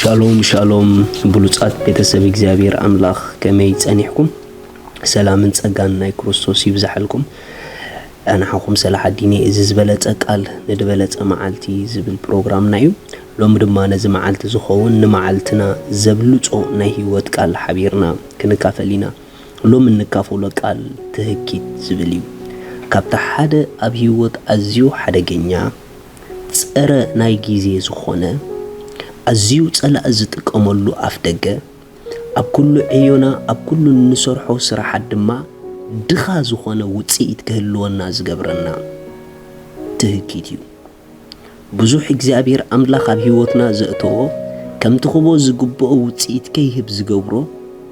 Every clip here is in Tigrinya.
ሻሎም ሻሎም ብሉጻት ቤተሰብ እግዚኣብሔር ኣምላኽ፣ ከመይ ጸኒሕኩም? ሰላምን ጸጋን ናይ ክርስቶስ ይብዛሓልኩም። ኣንሓኹም ሰላሓዲነ። እዚ ዝበለጸ ቃል ንድበለጸ መዓልቲ ዝብል ፕሮግራምና እዩ። ሎሚ ድማ ነዚ መዓልቲ ዝኸውን ንመዓልትና ዘብልጾ ናይ ህይወት ቃል ሓቢርና ክንካፈል ኢና። ሎሚ እንካፈሎ ቃል ትህኪት ዝብል እዩ። ካብቲ ሓደ ኣብ ህይወት ኣዝዩ ሓደገኛ ጸረ ናይ ግዜ ዝኾነ ኣዝዩ ጸላኢ ዝጥቀመሉ ኣፍ ደገ፣ ኣብ ኩሉ ዕዮና ኣብ ኩሉ እንሰርሖ ስራሓት ድማ ድኻ ዝኾነ ውጽኢት ክህልወና ዝገብረና ትህኪት እዩ። ብዙሕ እግዚኣብሔር ኣምላኽ ኣብ ህይወትና ዘእተዎ ከምቲ ክቦ ዝግብኦ ውጽኢት ከይህብ ዝገብሮ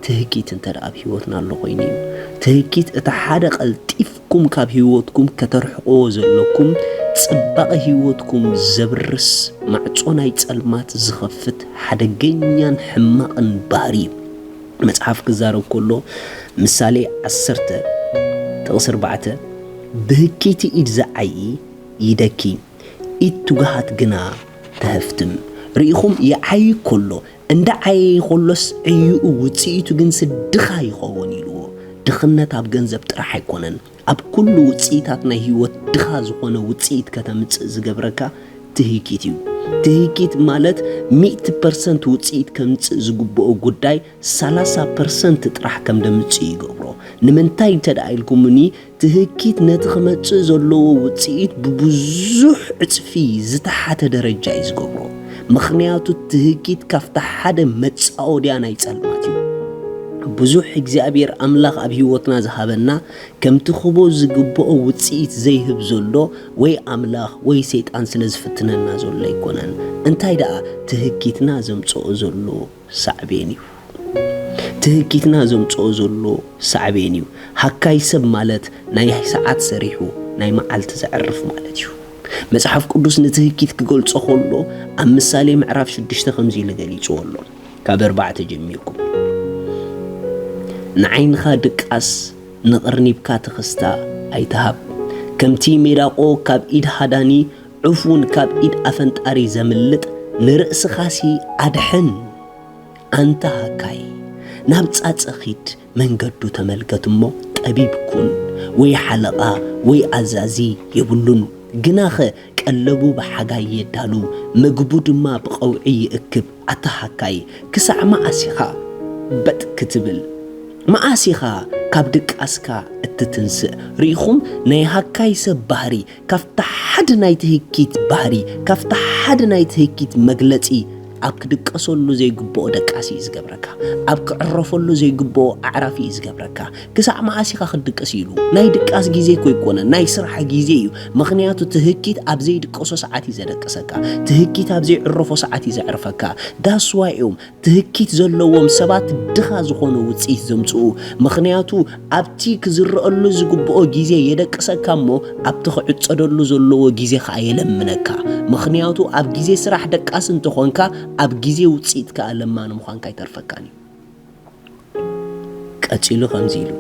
ትህኪት እንተ ደኣ ኣብ ህይወትና ኣሎ ኮይኑ እዩ። ትህኪት እቲ ሓደ ቀልጢፍኩም ካብ ህይወትኩም ከተርሕቕዎ ዘለኩም ጽባቐ ህይወትኩም ዘብርስ ማዕጾ ናይ ጸልማት ዝኸፍት ሓደገኛን ሕማቕን ባህሪ እዩ። መጽሓፍ ክዛረብ ከሎ ምሳሌ ዓሰርተ ጥቕሲ ኣርባዕተ ብህኪቲ ኢድ ዝዓዪ ይደኪ ኢድ ትጉሃት ግና ተህፍትም። ርኢኹም ይዓዪ ከሎ እንዳ ዓየየ ከሎስ ዕዩኡ ውጽኢቱ ግን ስድኻ ይኸውን ኢልዎ። ድኽነት ኣብ ገንዘብ ጥራሕ ኣይኮነን። ኣብ ኩሉ ውጽኢታት ናይ ህይወት ድኻ ዝኾነ ውጽኢት ከተምጽእ ዝገብረካ ትህኪት እዩ። ትህኪት ማለት ሚእቲ ፐርሰንት ውጽኢት ከምጽእ ዝግብኦ ጉዳይ ሰላሳ ፐርሰንት ጥራሕ ከም ደምጽእ ይገብሮ። ንምንታይ እንተ ደኣ ኢልኩምኒ ትህኪት ነቲ ክመጽእ ዘለዎ ውጽኢት ብብዙሕ ዕጽፊ ዝተሓተ ደረጃ እዩ ዝገብሮ። ምኽንያቱ ትህኪት ካብታ ሓደ መጻወድያ ናይ ጸልማት እዩ። ብዙሕ እግዚኣብሔር ኣምላኽ ኣብ ህይወትና ዝሃበና ከምቲ ክቦ ዝግብኦ ውጽኢት ዘይህብ ዘሎ ወይ ኣምላኽ ወይ ሰይጣን ስለ ዝፍትነና ዘሎ ኣይኮነን። እንታይ ደኣ ትህኪትና ዘምጽኦ ዘሎ ሳዕቤን እዩ። ትህኪትና ዘምጽኦ ዘሎ ሳዕቤን እዩ። ሃካይ ሰብ ማለት ናይ ሰዓት ሰሪሑ ናይ መዓልቲ ዘዕርፍ ማለት እዩ። መጽሓፍ ቅዱስ ንትህኪት ክገልጾ ከሎ ኣብ ምሳሌ ምዕራፍ ሽዱሽተ ከምዚ ኢሉ ገሊጽዎ ኣሎ። ካብ ኣርባዕተ ጀሚርኩም ንዓይንኻ ድቃስ ንቕርኒብካ ትኽስታ ኣይትሃብ። ከምቲ ሜዳቆ ካብ ኢድ ሃዳኒ ዑፍ እውን ካብ ኢድ ኣፈንጣሪ ዘምልጥ ንርእስኻሲ ኣድሕን። ኣንታ ሃካይ፣ ናብ ጻጸ ኺድ፣ መንገዱ ተመልከት እሞ ጠቢብ ኩን። ወይ ሓለቓ ወይ ኣዛዚ የብሉን፣ ግናኸ ቀለቡ ብሓጋይ የዳሉ፣ ምግቡ ድማ ብቐውዒ ይእክብ። ኣታ ሃካይ፣ ክሳዕ መኣስ ኢኻ በጥ ክትብል? መኣስ ኢኻ ካብ ድቃስካ እትትንስእ? ርኢኹም፣ ናይ ሃካይ ሰብ ባህሪ ካብታ ሓደ ናይ ትህኪት ባህሪ፣ ካብታ ሓደ ናይ ትህኪት መግለጺ ኣብ ክድቀሰሉ ዘይግብኦ ደቃሲ እዩ ዝገብረካ። ኣብ ክዕረፈሉ ዘይግብኦ ኣዕራፊ እዩ ዝገብረካ። ክሳዕ መኣስ ኢኻ ክትድቅስ ኢሉ? ናይ ድቃስ ግዜ እኮ ኣይኮነን፣ ናይ ስራሕ ግዜ እዩ። ምኽንያቱ ትህኪት ኣብ ዘይድቀሶ ሰዓት እዩ ዘደቅሰካ። ትህኪት ኣብ ዘይዕረፎ ሰዓት እዩ ዘዕርፈካ። ዳስዋይ እዮም ትህኪት ዘለዎም ሰባት ድኻ ዝኾነ ውጽኢት ዘምጽኡ። ምኽንያቱ ኣብቲ ክዝረኣሉ ዝግብኦ ግዜ የደቅሰካ እሞ ኣብቲ ክዕጸደሉ ዘለዎ ግዜ ኸኣ የለምነካ። ምኽንያቱ ኣብ ግዜ ስራሕ ደቃስ እንተኾንካ ኣብ ግዜ ውጽኢት ከኣ ለማኒ ምዃንካ ኣይተርፈካን እዩ። ቀጺሉ ከምዚ ኢሉ፣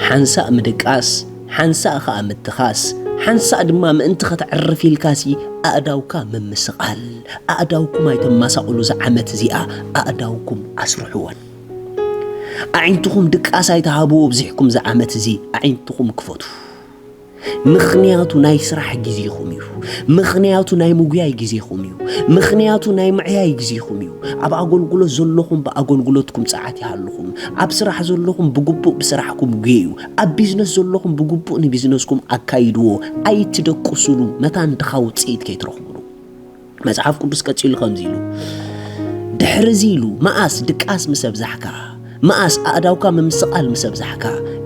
ሓንሳእ ምድቃስ፣ ሓንሳእ ኸኣ ምትኻስ፣ ሓንሳእ ድማ ምእንቲ ኸተዕርፍ ኢልካሲ ኣእዳውካ ምምስቓል። ኣእዳውኩም ኣይተማሳቕሉ፣ እዛ ዓመት እዚኣ ኣእዳውኩም ኣስርሕወን። ኣዒንትኹም ድቃስ ኣይትሃብዎ ኣብዚሕኩም፣ እዛ ዓመት እዚ ኣዒንትኹም ክፈቱ። ምኽንያቱ ናይ ስራሕ ግዜኹም እዩ። ምኽንያቱ ናይ ምጉያይ ግዜኹም እዩ። ምኽንያቱ ናይ ምዕያይ ግዜኹም እዩ። ኣብ ኣገልግሎት ዘለኹም ብኣገልግሎትኩም ጸዓት ይሃልኹም። ኣብ ስራሕ ዘለኹም ብግቡእ ብስራሕኩም ጉየዩ። ኣብ ቢዝነስ ዘለኹም ብግቡእ ንቢዝነስኩም ኣካይድዎ። ኣይትደቅሱሉ፣ መታን ድኻ ውጽኢት ከይትረኽቡሉ። መጽሓፍ ቅዱስ ቀጺሉ ከምዚ ኢሉ፣ ድሕርዚ ኢሉ፣ መኣስ ድቃስ ምስ ኣብዛሕካ፣ መኣስ ኣእዳውካ ምምስቓል ምስ ኣብዛሕካ፣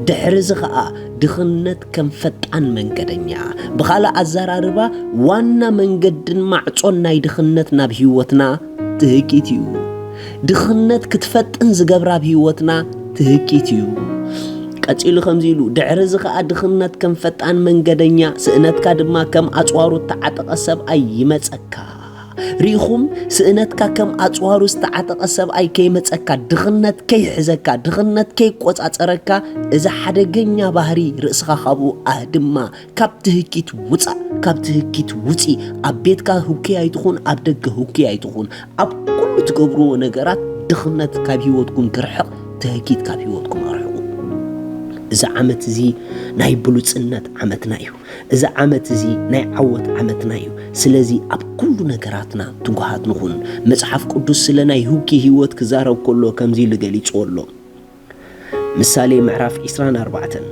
ድሕርዚ ኸኣ ድኽነት ከም ፈጣን መንገደኛ። ብኻልእ ኣዘራርባ፣ ዋና መንገድን ማዕጾን ናይ ድኽነት ናብ ህይወትና ትህኪት እዩ። ድኽነት ክትፈጥን ዝገብራ ኣብ ህይወትና ትህኪት እዩ። ቀጺሉ ከምዚ ኢሉ፣ ድሕርዚ ኸኣ ድኽነት ከም ፈጣን መንገደኛ፣ ስእነትካ ድማ ከም ኣጽዋሩ እተዓጠቐ ሰብኣይ ይመጸካ። ርኢኹም፣ ስእነትካ ከም ኣጽዋሩ ዝተዓጠቐ ሰብኣይ ከይመጸካ፣ ድኽነት ከይሕዘካ፣ ድኽነት ከይቆጻጸረካ፣ እዚ ሓደገኛ ባህሪ ርእስኻ ካብኡ ኣህድማ። ካብ ትህኪት ውጻእ፣ ካብ ትህኪት ውጺ። ኣብ ቤትካ ህኩይ ኣይትኹን፣ ኣብ ደገ ህኩይ ኣይትኹን። ኣብ ኩሉ ትገብርዎ ነገራት ድኽነት ካብ ህይወትኩም ክርሕቕ፣ ትህኪት ካብ ህይወትኩም ኣርሕቑ። እዚ ዓመት እዚ ናይ ብሉጽነት ዓመትና እዩ። እዚ ዓመት እዚ ናይ ዓወት ዓመትና እዩ። ስለዚ ኣብ ኩሉ ነገራትና ትጉሃት ንኹን። መጽሓፍ ቅዱስ ስለ ናይ ህውኪ ህይወት ክዛረብ ከሎ ከምዚ ኢሉ ገሊጽዎ ኣሎ። ምሳሌ ምዕራፍ ዕስራን ኣርባዕተን፣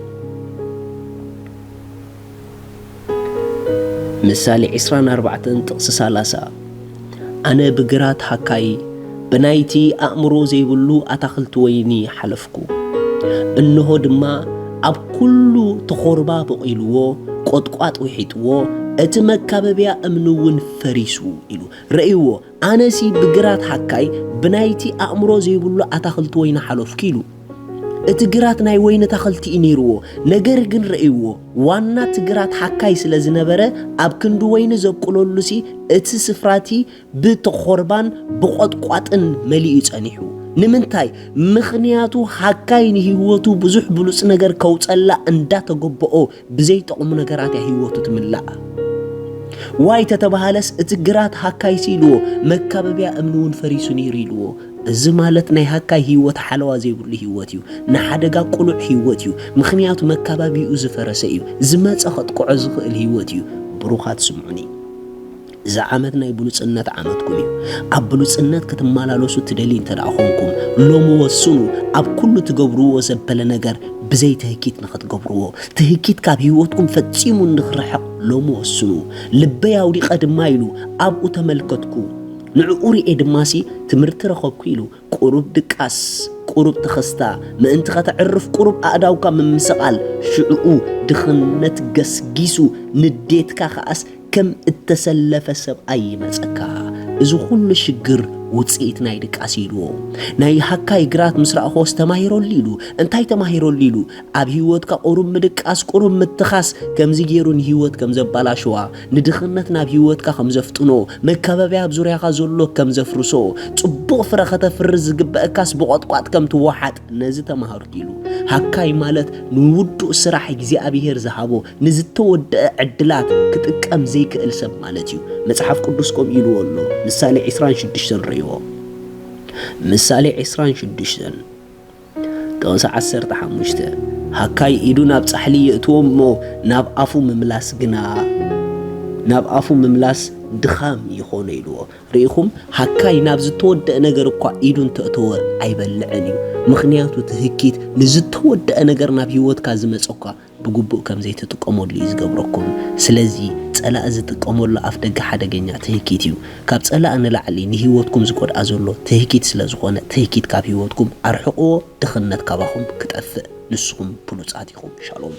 ምሳሌ ዕስራን ኣርባዕተን ጥቕሲ ሰላሳ፣ ኣነ ብግራት ሃካይ ብናይቲ ኣእምሮ ዘይብሉ ኣታኽልቲ ወይኒ ሓለፍኩ። እንሆ ድማ ኣብ ኩሉ ተኾርባ በቒልዎ፣ ቈጥቋጥ ውሒጥዎ፣ እቲ መካበብያ እምኒ እውን ፈሪሱ ኢሉ። ረእይዎ፣ ኣነሲ ብግራት ሃካይ ብናይቲ ኣእምሮ ዘይብሉ ኣታኽልቲ ወይኒ ሓለፍኩ ኢሉ። እቲ ግራት ናይ ወይኒ ኣታኽልቲ እዩ ነይርዎ። ነገር ግን ረእይዎ፣ ዋና እቲ ግራት ሃካይ ስለ ዝነበረ፣ ኣብ ክንዲ ወይኒ ዘብቁለሉሲ እቲ ስፍራቲ ብተኾርባን ብቖጥቋጥን መሊኡ ጸኒሑ። ንምንታይ? ምኽንያቱ ሃካይ ንህይወቱ ብዙሕ ብሉጽ ነገር ከውጸላ እንዳተገበኦ ብዘይጠቕሙ ነገራት እያ ህይወቱ ትምላእ። ዋይ ተተባሃለስ እቲ ግራት ሃካይሲ ኢልዎ፣ መካበብያ እምኒ እውን ፈሪሱ ነይሩ ኢልዎ። እዚ ማለት ናይ ሃካይ ህይወት ሓለዋ ዘይብሉ ህይወት እዩ። ንሓደጋ ቅሉዕ ህይወት እዩ። ምኽንያቱ መካባቢኡ ዝፈረሰ እዩ። ዝመጸ ከጥቅዖ ዝኽእል ህይወት እዩ። ብሩኻት ስምዑኒ። እዚ ዓመት ናይ ብሉጽነት ዓመትኩም እዩ። ኣብ ብሉጽነት ክትመላለሱ ትደልዩ እንተ ደኣ ኾንኩም፣ ሎሚ ወስኑ። ኣብ ኩሉ ትገብርዎ ዘበለ ነገር ብዘይ ትህኪት ንኽትገብርዎ፣ ትህኪት ካብ ህይወትኩም ፈጺሙ ንኽርሕቕ ሎሚ ወስኑ። ልበይ ኣውዲቐ ድማ ኢሉ ኣብኡ ተመልከትኩ። ንዕኡ ርኤ ድማሲ ትምህርቲ ረኸብኩ ኢሉ። ቁሩብ ድቃስ፣ ቁሩብ ተኸስታ፣ ምእንቲ ኸተዕርፍ ቁሩብ ኣእዳውካ ምምስቓል፣ ሽዕኡ ድኽነት ገስጊሱ፣ ንዴትካ ኸኣስ ከም እተሰለፈ ሰብኣይ ይመጸካ። እዚ ኹሉ ሽግር ውጽኢት ናይ ድቃስ ኢልዎ። ናይ ሃካይ ግራት ምስ ረኣኾስ ተማሂረሉ ኢሉ። እንታይ ተማሂረሉ ኢሉ? ኣብ ህይወትካ ቁሩብ ምድቃስ፣ ቁሩብ ምትኻስ ከምዚ ገይሩ ንህይወት ከም ዘባላሽዋ፣ ንድኽነት ናብ ህይወትካ ከም ዘፍጥኖ፣ መካበብያ ኣብ ዙርያኻ ዘሎ ከም ዘፍርሶ፣ ጽቡቕ ፍረ ከተፍሪ ዝግበአካስ ብቖጥቋጥ ከም ትወሓጥ ነዚ ተማሃርኩ ኢሉ። ሃካይ ማለት ንውዱእ ስራሕ እግዚኣብሄር ዝሃቦ ንዝተወደአ ዕድላት ክጥቀም ዘይክእል ሰብ ማለት እዩ። መጽሓፍ ቅዱስ ከምኡ ኢልዎ ኣሎ። ምሳሌ ዕስራን ሽዱሽተን ርእይዎ። ምሳሌ ዕስራን ሽዱሽተን ጥቕሲ ዓሰርተ ሓሙሽተ፣ ሃካይ ኢዱ ናብ ጻሕሊ የእትዎ እሞ ናብ ኣፉ ምምላስ ግና፣ ናብ ኣፉ ምምላስ ድኻም ይኾኖ ኢልዎ። ርኢኹም፣ ሃካይ ናብ ዝተወደአ ነገር እኳ ኢዱ እንተእተወ ኣይበልዕን እዩ። ምኽንያቱ ትህኪት ንዝተወደአ ነገር ናብ ህይወትካ ዝመጸ እኳ ብግቡእ ከም ዘይትጥቀመሉ እዩ ዝገብረኩም። ስለዚ ጸላኢ ዝጥቀመሉ ኣፍ ደገ ሓደገኛ ትህኪት እዩ። ካብ ጸላኢ ንላዕሊ ንህይወትኩም ዝጎድኣ ዘሎ ትህኪት ስለ ዝኾነ ትህኪት ካብ ህይወትኩም ኣርሕቕዎ፣ ድኽነት ካባኹም ክጠፍእ ንስኹም ብሉጻት ኢኹም። ሻሎም።